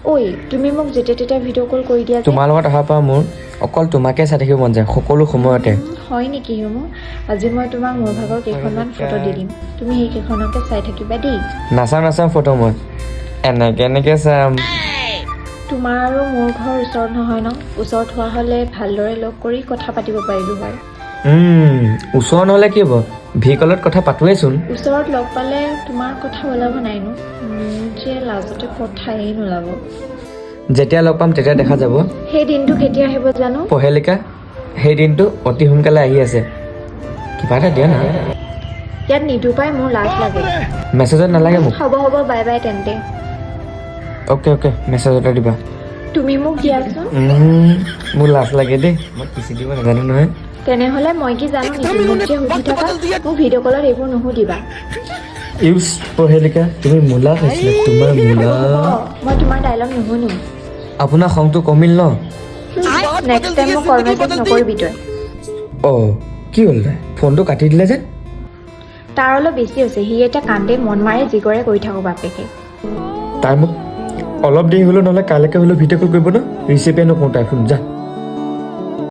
ঐ, তুমি মোক যেতিয়া তেতিয়া ভিডিঅ' কল কৰি দিয়া যে? তোমাৰ লগত অহাৰ পৰা মোৰ অকল তোমাকে চাই থাকিব মন যায় সকলো সময়তে। হয় নেকি হিমু? আজি মই তোমাক মোৰ ভাগৰ কেইখনমান ফটো দি দিম, তুমি সেইকেইখনকে চাই থাকিবা দেই। নাচাওঁ নাচাওঁ ফটো মই, এনেকে এনেকে চাম। তোমাৰ আৰু মোৰ ঘৰ ওচৰত নহয় ন। ওচৰত হোৱা হ'লে ভালদৰে লগ কৰি কথা পাতিব পাৰিলোঁ হয়। ওচৰ নহ'লে কি হ'ব, ভিকলত কথা পাতোৱেচোন। ওচৰত লগ পালে তোমাৰ কথা ওলাব নাইনো? মোৰ যে লাজতে কথাই নোলাব। যেতিয়া লগ পাম তেতিয়া দেখা যাব। সেই দিনটো কেতিয়া আহিব জানো? পহেলিকা, সেই দিনটো অতি সোনকালে আহি আছে। কিবা এটা দিয়া না। ইয়াত নিদো পাই, মোৰ লাজ লাগে। মেছেজত নালাগে মোক। হ'ব হ'ব, বাই বাই তেন্তে। অ'কে অ'কে, মেছেজতে দিবা। তুমি মোক দিয়াচোন। মোৰ লাজ লাগে দেই, মই কিচি দিব নাজানো নহয়। তেনেহ'লে মই কি জানো নেকি? মোক যে সুধি থাকা, মোক ভিডিঅ' কলত এইবোৰ নুসুধিবা। ইউজ পহেলিকা, তুমি মূলা খাইছিলা, তোমাৰ মূলা। হ'ব, মই তোমাৰ ডাইলগ নুশুনো। আপোনাৰ খংটো কমিল ন? নেক্সট টাইম মোক কল মেছেজ নকৰিবি তই। অঁ, কি হ'ল, তাই ফোনটো কাটি দিলে যেন? তাৰ অলপ বেছি হৈছে। সি এতিয়া কান্দে, মন মাৰে, যি কৰে কৰি থাকক বাপেকে। তাই মোক অলপ দেৰি হ'লেও নহ'লে কাইলৈকে হ'লেও ভিডিঅ' কল কৰিব ন, ৰিচিভে নকৰোঁ তাই ফোন, যা।